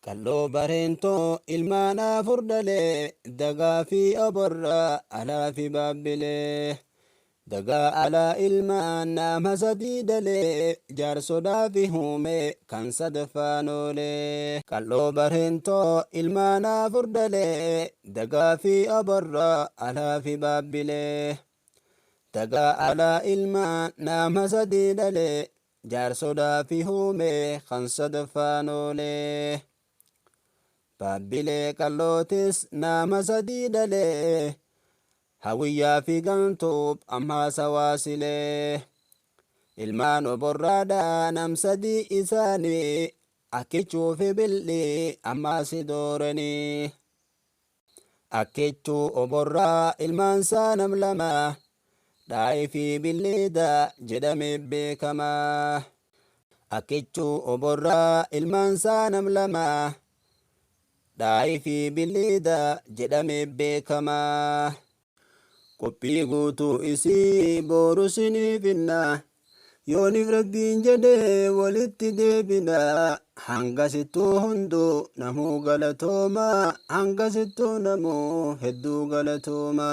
Qalloo Bareentoo ilmaan afur dhalee, Dagaa fi Oborraa, Alaa fi Baabbilee. Dagaa Alaa ilmaan nama sadii dhalee, Jaarsodaa fi Huumee kan sadaffaan oolee. Qalloo Bareentoo ilmaan afur dhalee, Dagaa fi Oborraa, Alaa fi Baabbilee. Dagaa Alaa ilmaan nama sadii dhalee, Jaarsodaa fi Huumee kan sadaffaan oolee. Baabbilee Qallootis nama sadii dhalee, Hawiyyaa fi Gantuub ammaa sawaasilee. Ilmaan Oborraadhaa nam sadii isaanii, Akkichuu fi Bil'ii ammaa si dooranii. Akkichuu Oborraa ilmaansaa nam lama, Dhaayii fi Billiidaa jedhamee beekama. Akkichuu Oborraa ilmaansaa nam lama, Dhaayii fi Billiidaa jedhamee beekama. Qophii guutuu isii booru sinii finna. Yoonif Rabbiin jedhe walitti deebina. Hangasittuu hunduu namuu galatooma. Hangasittuu namuu hedduu galatooma.